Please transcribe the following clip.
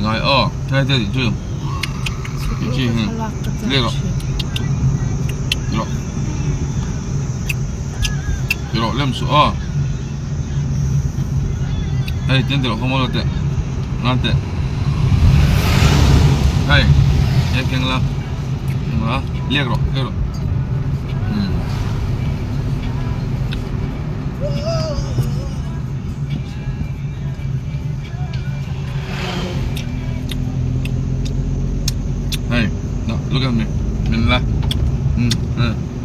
ngai aw hei te tih chu tih chi hi lek rawh ti rawh ti rawh lem suh aw hei tian ti rawh khaw maw lo teh ngan teh hei hei keng la keng la lek rawh lek rawh umm. Hey, no, look at me. Min la. Mm, mm.